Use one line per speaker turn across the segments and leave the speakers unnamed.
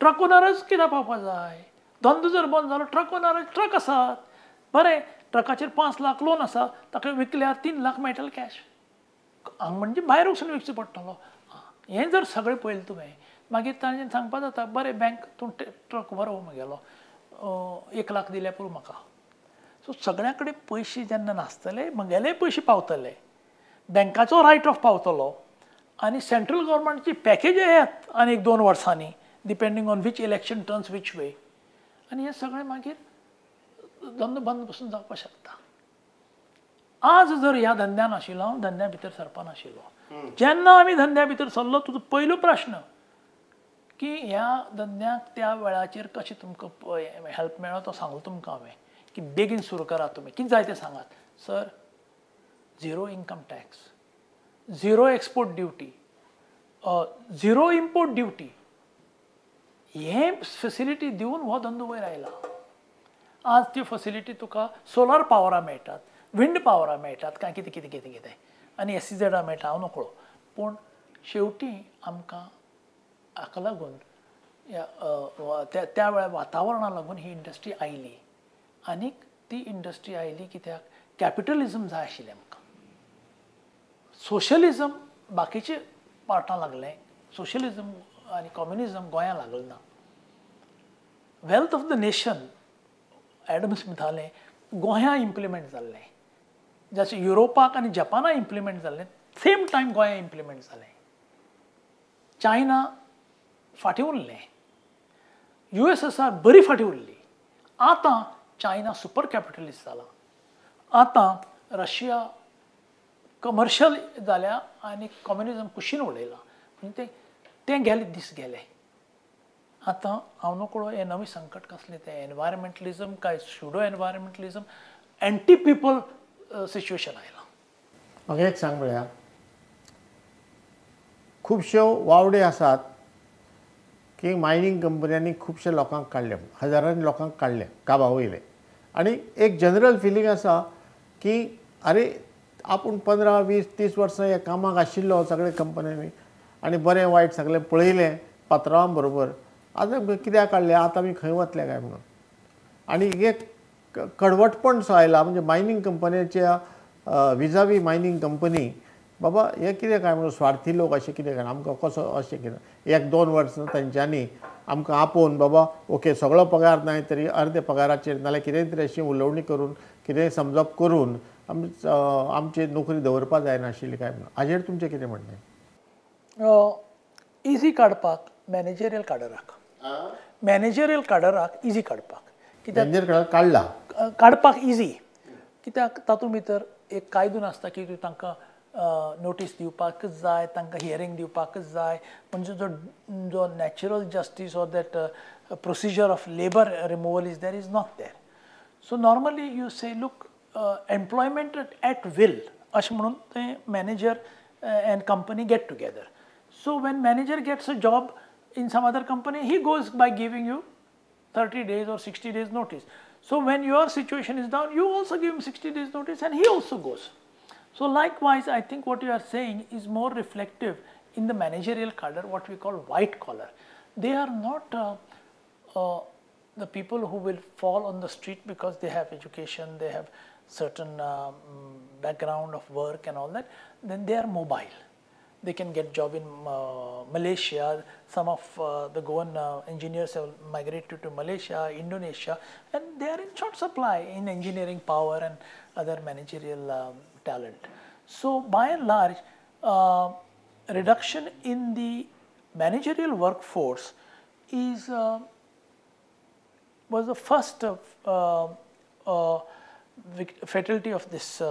Truck ओनरच कित्याक पावपा जाय? धंदो जर बंद जालो ट्रक ओनर ट्रक आसात, बरें ट्रकाचेर 5 लाख लोन आसा, ताका विकल्यार 3 लाख मेळटले कॅश, हांगा म्हणजे भायर वचून विकचो पडटलो. हें जर सगळें पळयलें तुवें मागीर ताणें सांगपा जाता बरें बँक तूं ट्रक व्हर म्हगेलो 1 लाख दिल्यार पुरो म्हाका. सो सगळ्यां कडेन पयशे जेन्ना नासतले म्हगेले पयशे पावतले, बँकाचो रायट ऑफ पावतलो आनी सेंट्रल गव्हर्मेंटची पॅकेज येयात आनी 1-2 वर्सांनी depending on which election turns which way, आनी हें सगळें मागीर धंदो बंद पसून जावपाक शकता. आज जर ह्या धंद्यान आशिल्लो हांव धंद्या भितर सरपा नाशिल्लो. जेन्ना आमी धंद्या भितर सरलो तुजो पयलो प्रश्न की ह्या धंद्याक त्या वेळाचेर कशें तुमकां हेल्प मेळ्ळो तो सांगलो तुमकां हांवें की बेगीन सुरू करात तुमी, कितें जाय तें सांगात. Sir 0 income tax, 0 export duty, 0 import duty, हे फेसिलिटी दिवन हो धंदो वयर आयला. आज त्यो फेसिलिटी तुका सोलार पावरां मेळटात, विंड पावरां मेळटात, काय कितें कितें कितें कितें आनी एसईझेडा मेळटा, हांव नकळो. पूण शेवटी आमकां हाका लागून त्या वेळार वातावरणाक लागून ही इंडस्ट्री आयली. आनीक ती इंडस्ट्री आयली कित्याक कॅपिटलिझम जाय आशिल्लें आमकां. सोशलिझम बाकीचे पार्टां लागलें, सोशलिझम आनी कम्युनिझम गोंयांत लागलें ना. Wealth of the nation Adam स्मिथालें गोंयांत इम्प्लिमेंट जाल्लें, जशें युरोपाक आनी जपानाक इम्प्लिमेंट जाल्लें सेम टायम गोंयांत इम्प्लिमेंट जालें. चायना फाटीं उरलें, USSR बरी फाटीं उरली. आतां चायना सुपर कॅपिटलिस्ट जाला, आतां रशिया कमर्शियल जाल्या आनी कम्युनिझम कुशीन उडयलां. म्हणजे तें गेले दीस गेले. आतां हांव नकळो हें नवें संकट कसलें तें, एनवायरमेंटलिझम काय pseudo environmentalism, anti people situation आयलां.
म्हाका एक सांग पळया, खुबश्यो वावडे आसात की मायनींग कंपन्यांनी खुबशे लोकांक काडले, हजारांनी लोकांक काडले काबा वयले, आनी एक जनरल फिलींग आसा की अरे आपूण 15, 20, 30 वर्सां ह्या कामाक आशिल्लो सगळे कंपन्यांनी आनी बरें वायट सगळें पळयलें पात्रांवां बरोबर, आतां कित्याक काडलें, आतां आमी खंय वतले काय म्हणून. आनी एक कडवटपण सो आयला म्हणजे मायनींग कंपन्याच्या विजावी मायनींग कंपनी बाबा हे कितें काय म्हणून स्वार्थी लोक अशें कितें काय आमकां कसो अशें कितें 1-2 वर्सां तांच्यांनी आमकां आपोवन बाबा ओके सगळो पगार नाय तरी अर्दे पगाराचेर नाल्यार कितेंय तरी अशी उलोवणी करून कितेंय समजप करून आमची नोकरी दवरपा जायनाशिल्ली काय म्हणून. हाजेर तुमचें कितें म्हणणें?
इजी काडपाक मॅनेजरियल काडराक, मॅनेजरियल काडराक इजी काडपाक
कित्याक काडला
काडपाक इजी कित्याक तातूंत भितर एक कायदो नासता की तांकां नोटीस दिवपाकच जाय, तांकां हियरींग दिवपाकच जाय. म्हणजे जो जो natural justice or that procedure of labour removal is there is not there. So normally you say look employment at will अशें म्हणून तें manager and company get together. So when manager gets a job in some other company he goes by giving you 30 days or 60 days notice. So when your situation is down, you also give him 60 days notice and he also goes. So likewise, I think what you are saying is more reflective in the managerial cadre, what we call white collar. They are not the people who will fall on the street because they have education, they have certain background of work and all that. Then they are mobile. They can get job in Malaysia. Some of the Goan engineers have migrated to Malaysia, Indonesia, and they are in short supply in engineering power and other managerial talent. So by and large, reduction in the managerial workforce is was the first fatality of this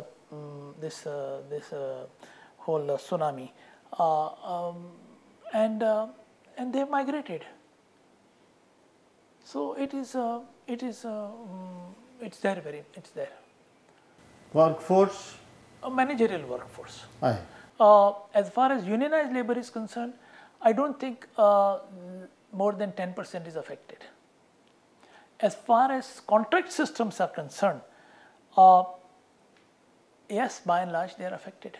this whole tsunami. And they migrated. So it's there, it's there.
Workforce?
A managerial workforce. Aye. As far as unionized labor is concerned, I don't think more than 10% is affected. As far as contract systems are concerned, yes, by and large they are affected,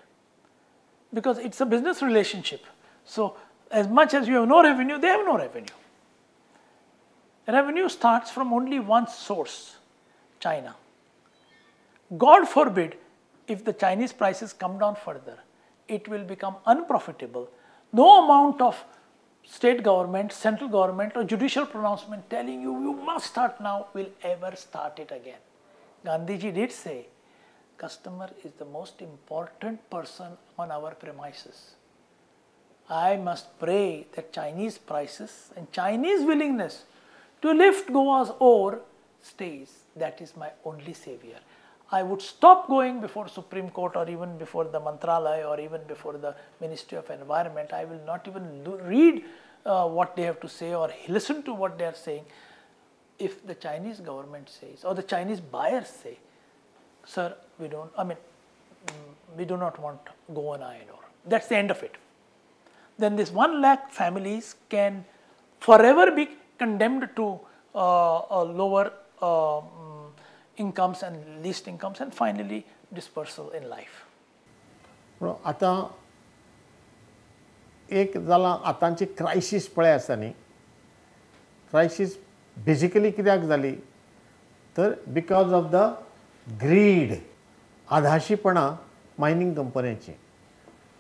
because it's a business relationship. So as much as you have no revenue, they have no revenue. Revenue starts from only one source, China. God forbid if the Chinese prices come down further, it will become unprofitable. No amount of state government, central government or judicial pronouncement telling you, you must start now, will ever start it again. Gandhiji did say, customer is the most important person on our premises. I must pray that Chinese prices and Chinese willingness to lift Goa's ore stays. That is my only savior. I would stop going before Supreme Court or even before the Mantralaya or even before the Ministry of Environment. I will not even read what they have to say or listen to what they are saying. If the Chinese government says or the Chinese buyers say, sir, we don't, I mean, we do not want Goan iron ore. That's the end of it. Then this 1 lakh families can forever be condemned to lower incomes and least incomes and finally dispersal in life.
आतां एक जालां, आतांची crisis पळय आसा न्ही, crisis basically कित्याक जाली तर because of the grid, आधाशीपणां mining कंपन्यांची.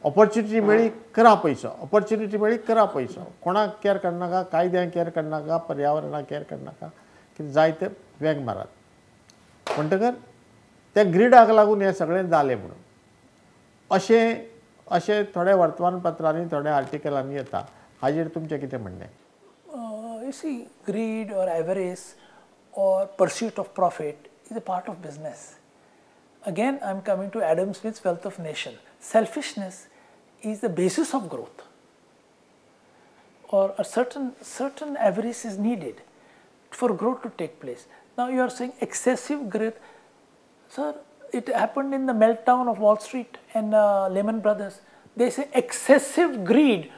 ऑपॉर्च्युनिटी मेळ्ळी करा पयसो, ऑपॉर्च्युनिटी मेळ्ळी करा पयसो, कोणाक केअर करनाका, कायद्यांक केअर करनाका, पर्यावरणाक केअर करनाका, कितें जाय तें वेग मारात. म्हणटकर त्या ग्रिडाक लागून हें सगळें जालें म्हणून अशें अशें थोड्या वर्तमानपत्रांनी थोड्या आर्टिकलांनी येता. हाजेर तुमचें कितें म्हणणें?
You see, greed or avarice or pursuit of profit is a part of business. Again, I am coming to Adam Smith's Wealth of Nation. Selfishness is the basis of growth, or a certain avarice is needed for growth to take place. Now you are saying excessive growth. Sir, it happened in the meltdown of Wall Street and Lehman Brothers. They say excessive greed